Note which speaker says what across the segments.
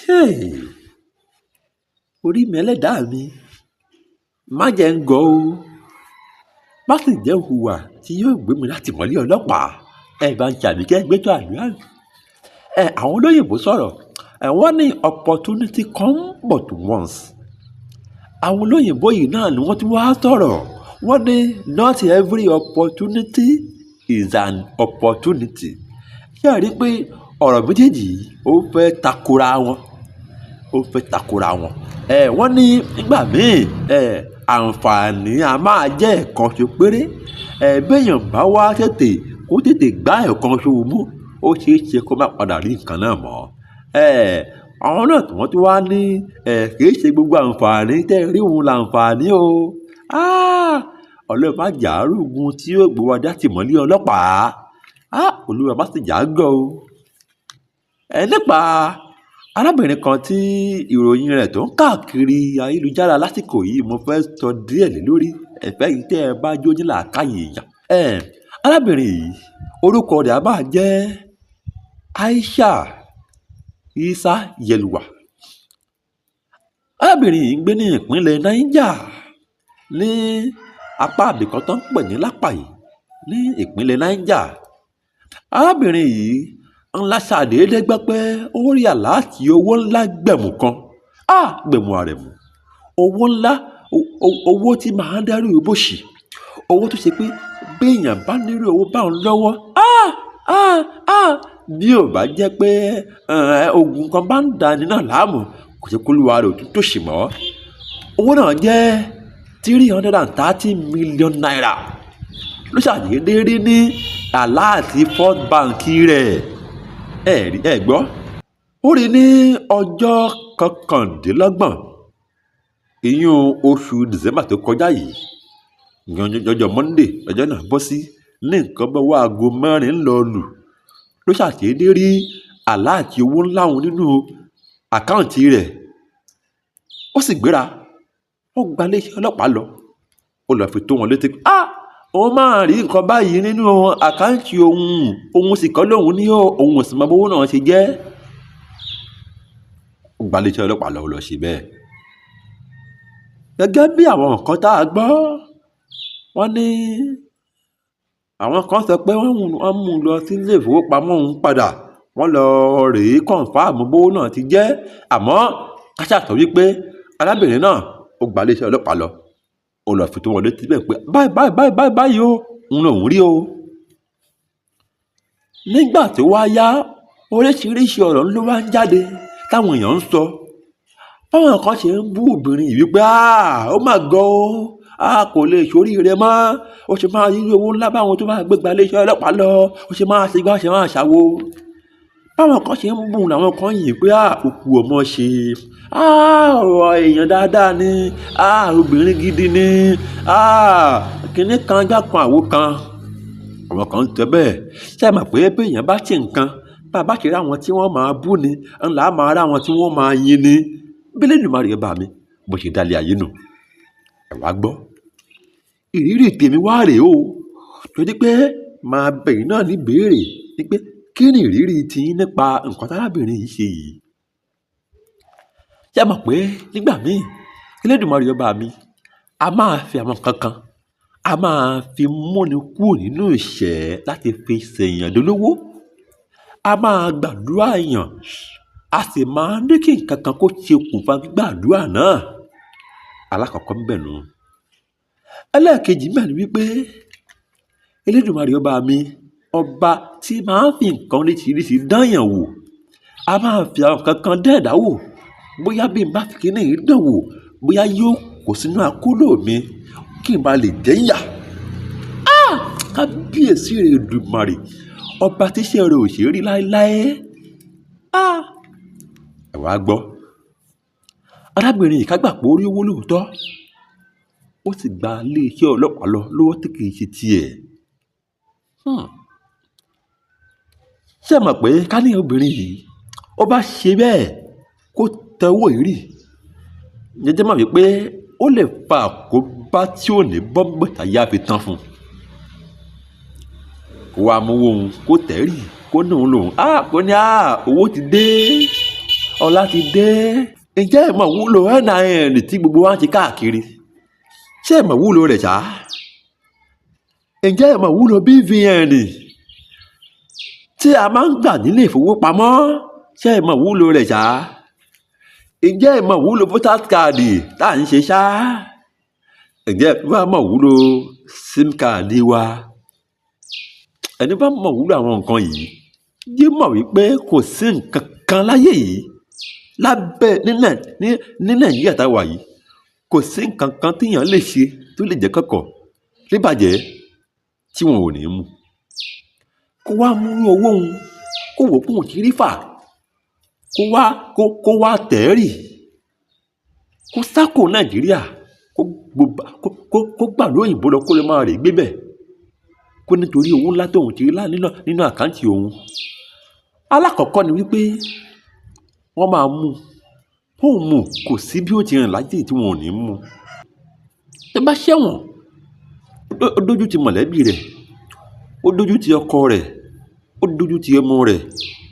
Speaker 1: Hey! Orí mi, ẹlẹ́dàá mi, má jẹ́ ń gọ̀ o. Má sì jẹ́ hùwà tí yóò gbé mi láti mọ́lé ọlọ́pàá. Ẹ bá ń ṣàmì kẹ́ gbé tó àdúrà mi. Ẹ àwọn olóyìnbó sọ̀rọ̀. Ẹ wọ́n ní opportunity come but once. Àwọn olóyìnbó yìí náà ni wọ́n ti wá sọ̀rọ̀. Wọ́n ní not every opportunity is an opportunity. Ṣé ẹ rí pé ọ̀rọ̀ méjèèjì yìí ó fẹ́ takora wọn? Ó fẹ́ takora wọn. Ẹ wọ́n ní nígbà míì, ẹ àǹfààní a máa jẹ́ ẹ̀kan ṣo péré. Ẹ bí èèyàn bá wá tètè kó tètè gbá ẹ̀kan ṣo mú, ó ṣe é ṣe kó má padà rí nǹkan náà mọ́. Ẹ àwọn náà tí wọ́n tún wá ní ẹ kì í ṣe gbogbo àǹfààní tẹ́ ẹ rí òun làǹfààní o. Ah! Ọlọ́run má jà á rógun tí yóò gbé wa dá tìmọ́lé ọlọ́pàá. Ah! Olúwa má sì jà á gọ̀ o. Ẹ nípa arábìnrin kan tí ìròyìn rẹ̀ tó ń káàkiri ayélujára lásìkò yìí, mo fẹ́ sọ díẹ̀ lé lórí. Ẹ̀fẹ́ yìí tẹ́ ẹ bá jó ní làákàyè èèyàn. Ẹ arábìnrin yìí, orúkọ rẹ̀ a máa jẹ́ Aisha Isa Yelwa. Arábìnrin yìí ń gbé ní ìpínlẹ̀ Niger, ní apá ibìkan tó ń pè ní Lápàyì ní ìpínlẹ̀ Niger. Arábìnrin yìí ńlá ṣàdédé gbọ́ pé ó rí alert owó ńlá gbẹ̀mù kan. Ah! Gbẹ̀mù àrẹ̀mù. Owó ńlá, owó tí màá ń dẹ́rù bòṣì. Owó tó ṣe pé bí èèyàn bá nírú owó bá òun lọ́wọ́, ah! Ah! Ah! Bí ò bá jẹ́ pé ogun kan bá ń dani náà láàmú, kò ṣe kó lúwa rẹ̀ ò tún tòṣì mọ́. Owó náà jẹ́ ₦330 million ló ṣàdédé rí ní alert First Bank rẹ̀. Ẹ rí, ẹ gbọ́. Ó rí ní ọjọ́ 29, ìyún oṣù December tó kọjá yìí, ọjọ́ Monday lọ́jọ́ náà bọ́ sí, ní nǹkan bí ọwọ́ aago 4 ń lọ lù ló ṣàdédé rí alert owó ńlá òun nínú account rẹ̀. Ó sì gbéra, ó gba ilé iṣẹ́ ọlọ́pàá lọ. Ó lọ fi tó wọn létí pé, ah! Òun máa rí nǹkan báyìí nínú account òun, òun sì kọ́ lóun ní òun ò sì mọ bówó náà ṣe jẹ́. Ó gba ilé iṣẹ́ ọlọ́pàá lọ, ó lọ ṣe bẹ́ẹ̀. Gẹ́gẹ́ bí àwọn nǹkan tá a gbọ́, wọ́n ní àwọn kan sọ pé wọ́n mú un lọ sí ilé ìfowópamọ́ òun padà. Wọ́n lọ rèé confirm bówó náà ti jẹ́. Àmọ́ ká ṣà sọ wípé arábìnrin náà ó gba ilé iṣẹ́ ọlọ́pàá lọ. Ó lọ fi tó wọn létí bẹ́ẹ̀ pé báyìí báyìí báyìí báyìí báyìí o, òun lòún rí o. Nígbà tó wá yá, oríṣiríṣi ọ̀rọ̀ ló wá ń jáde táwọn èèyàn ń sọ. Báwọn kan ṣe ń bú obìnrin yìí wípé, ah! Ó mà gọ̀ o. A kò lè ṣoríire mọ́. Ó ṣe máa rí owó ńlá báwọn tó máa gbé gba ilé iṣẹ́ ọlọ́pàá lọ. Ó ṣe máa ṣe gbá, ṣe máa ṣàwo. Báwọn kan ṣe ń bú làwọn kan yìn pé, ah! Òkú ọmọ ṣe. Ah! Ọ̀rọ̀ èèyàn dáadáa ni. Ah! Obìnrin gidi ni. Ah! Kíní kan gbá kan àwo kan. Àwọn kan ń sọ bẹ́ẹ̀. Ṣé ẹ mọ̀ pé bí èèyàn bá ṣe nǹkan, bá bá ṣe rí àwọn tí wọ́n máa bú ni, ńlá máa rí àwọn tí wọ́n máa yin ni. Bí Elédùmarè ọba mi, bó ṣe dá ilé ayé nù. Ẹ wá gbọ́. Ìrírí tèmi wá rèé o. Torí pé màá bẹ̀ yín náà ní ìbéèrè wípé kí ni ìrírí tí yín nípa nǹkan tí arábìnrin yìí ṣe yìí? Ṣé ẹ mọ̀ pé nígbà míì, Elédùmarè ọba mi, a máa fi àwọn nǹkan kan, a máa fi múni kúrò nínú ìṣẹ́ láti fi ṣèyàn dolówó. A máa gbàdúrà èèyàn, a sì máa ní kí nǹkan kan kó ṣe okùnfà gbígbàdúrà náà. Alákọ̀ọ́kọ́ ńbẹ̀ nù. Ẹlẹ́ẹ̀kejì ńbẹ̀ ni wípé Elédùmarè ọba mi, ọba tí máa ń fi nǹkan oríṣiríṣi dán èèyàn wò. A máa fi àwọn nǹkan kan dán ẹ̀dá wò. Bóyá bí n bá fi kíní yìí dán wò, bóyá yóò kó sínú akóló mi kí n bá lè jẹ́ ń yà. Ah! Kábíyèsí rẹ̀ Èdùmàrè, ọba tí iṣẹ́ rẹ̀ ò ṣe rí láéláé. Ah! Ẹ wá gbọ́. Arábìnrin yìí ká gbà pé ó rí owó lóòótọ́. Ó sì gba ilé iṣẹ́ ọlọ́pàá lọ lówó tí kì í ṣe tiẹ̀. Ṣé ẹ mọ̀ pé ká ní obìnrin yìí, ó bá ṣe bẹ́ẹ̀ kó tẹ owó yìí rì, jẹ́jẹ́ mọ̀ wípé ó lè fa àkóbá tí ò ní bọ́m̀bẹ̀ táyé á fi tán fún un. Kó wá mú owó òun, kó tẹ̀ rì, kó ní òun lòun. Ah! Kó ní, ah! Owó ti dé. Ọlá ti dé. Ǹjẹ́ ẹ mọ̀ wúlò NIN tí gbogbo wa ń ṣe káàkiri? Ṣé ẹ mọ̀ wúlò rẹ̀ ṣá? Ǹjẹ́ ẹ mọ̀ wúlò BVN tí a máa ń gbà nílé ìfowópamọ́? Ṣé ẹ mọ̀ wúlò rẹ̀ ṣá? Ǹjẹ́ ẹ mọ̀ wúlò voters card tá à ń ṣe ṣá? Ǹjẹ́ ẹ bá mọ̀ wúlò SIM card wa? Ẹni bá mọ̀ wúlò àwọn nǹkan yìí yé mọ̀ wípé kò sí nǹkan kan láyé yìí lábẹ́ ní Nàìjíríà tá a wà yìí, kò sí nǹkan kan téèyàn lè ṣe tó lè jẹ́ kọ̀kọ̀ níbàjẹ́ tí wọn ò ní mú. Kó wá mú owó òun, kó wò ó pé òun ti rí fà, kó wá tẹ̀ẹ́rì, kó sá kúrò Nàìjíríà, kó gbàlú òyìnbó lọ, kó lè máa rè gbé bẹ̀, kó nítorí owó ńlá tóun ti rí nínú account òun. Alákọ̀ọ́kọ́ ni wípé wọ́n máa mú un mú, kò sí bí ó ti rìn láyé tí wọn ò ní mú un. Tó bá ṣẹ̀wọ̀n, ó dójú ti mọ̀lẹ́bí rẹ̀, ó dójú ti ọkọ rẹ̀, ó dójú ti ọmọ rẹ̀,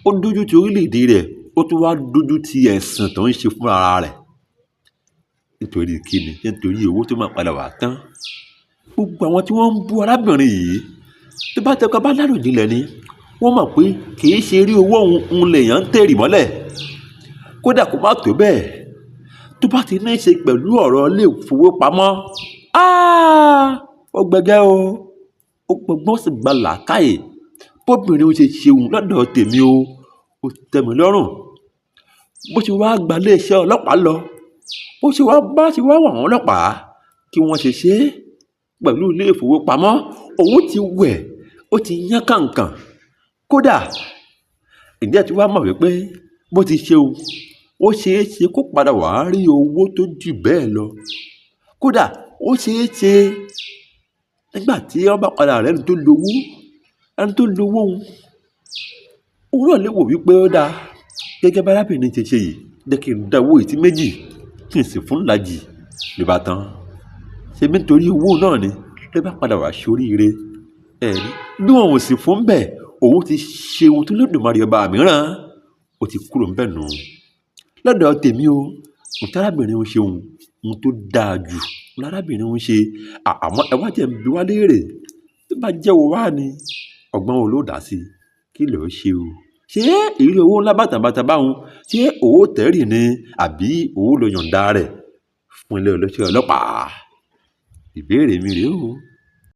Speaker 1: ó dójú ti orílẹ̀-èdè rẹ̀, ó tún wá dójú ti ẹ̀sìn tó ń ṣe fún ara rẹ̀. Nítorí kíni? Nítorí owó tó máa padà wá tán. Gbogbo àwọn tí wọ́n ń bú arábìnrin yìí, tó bá tẹ́ ká bá láròjinlẹ̀ ni, wọ́n mọ̀ pé kì í ṣe rí owó òun lèèyàn ń tẹ̀rì mọ́lẹ̀. Kódà kó má tó bẹ́ẹ̀, tó bá ti ní í ṣe pẹ̀lú ọ̀rọ̀ ilé ìfowópamọ́, ó gbẹgẹ́ o, ó gbọ́gbọ́n sì gba làákàyè. Bóbìnrin ó ṣe ṣeun lọ́dọ̀ tèmi o, ó tẹ́ mi lọ́rùn. Bó ṣe wá gba ilé iṣẹ́ ọlọ́pàá lọ, bó ṣe wá bá ṣe wá wà wọ́n ọlọ́pàá kí wọ́n ṣe ṣe pẹ̀lú ilé ìfowópamọ́, òun ti wẹ̀, ó ti yán kànkàn. Kódà ǹjẹ́ tí wàá mọ̀ wípé bó ti ṣe o, ó ṣeé ṣe kó padà wá rí owó tó jù bẹ́ẹ̀ lọ. Kódà ó ṣeé ṣe nígbà tí wọ́n bá padà rẹ́ni tó lówó, ẹni tó lówó òun, òun náà lè wò wípé ó dáa gẹ́gẹ́ bí arábìnrin ṣe ṣe yìí, jẹ́ kí n dá owó yìí sí méjì kí n sì fún ìlàjì, ló bá tán. Ṣebí nítorí owó náà ni ló bá padà wá ṣoríire. Ẹ̀rí bí wọn ò sì fún bẹ́ẹ̀, òun ti ṣe ohun tó lódùmarè ọba mìíràn, ó ti kúrò níbẹ̀ nù. Lọ́dọ̀ tèmi o, ohun tí arábìnrin ń ṣe òun, ohun tó dáa jù lárábìnrin ń ṣe. Àmọ́ ẹ wá jẹ́ n bi wá léèrè, tó bá jẹ́ wo wá ni, ọgbọ́n wo ló dá sí? Kí ló ṣe o? Ṣé ìrírí owó ńlá bàtàbàtà bá òun, ṣé owó tẹ̀rì ni àbí owó ló yọ̀ǹda rẹ̀ fún ilé iṣẹ́ ọlọ́pàá? Ìbéèrè mi rèé o.